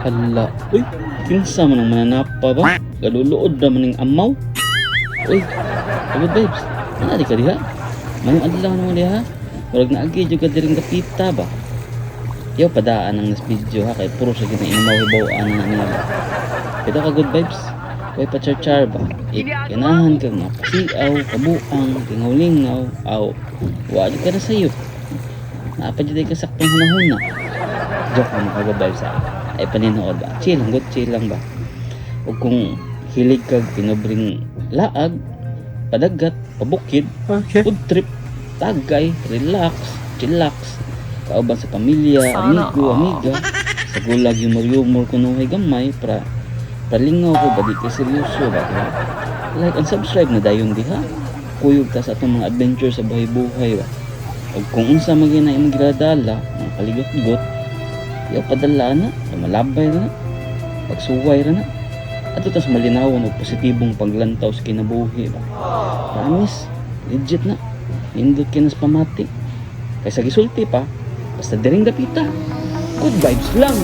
Hala, uy, kinsa man ang mananapa ba? Galuluod na man ning amaw. Uy, good vibes. Ano di ka diha? Mayong adlaw naman diha. Murag naagi jud ka diring dapita ba? Yaw padaan ang nas video ha, kay puro sa ginaimaw hibaw-an na niya ba. Ito ka, good vibes. Way pa char ba? If ganahan kang mapasiaw, kabuang, lingaw-lingaw, aw, wa jud ka na sayo. Naa pa jud ka saktong hunahuna. Joke lang, mga good vibes ha. Ay paninood ba? Chill lang, good chill lang ba? O kung hilig kag pinobring laag, padagat, pabukid, food trip, tagay, relax, chillax, kauban sa pamilya, Sana amigo, all. Amiga, sa gulag humor-humor kunuhay gamay, pra palingaw ko ba, di kay seryoso ba, diba? Like and subscribe na dayon diha. Kuyog ta sa atong mga adventure sa buhay-buhay ba. Og kung unsa man gyud na imong giladala, mga kaligot-got, yaw padala na, malabay na, pagsuway ra na. Ato tas malinawon og positibong paglantaw sa kinabuhi ba. Promise, legit na. Nindot kay nas pamati. Kaysa gisulti pa, basta diring dapita. Good vibes lang.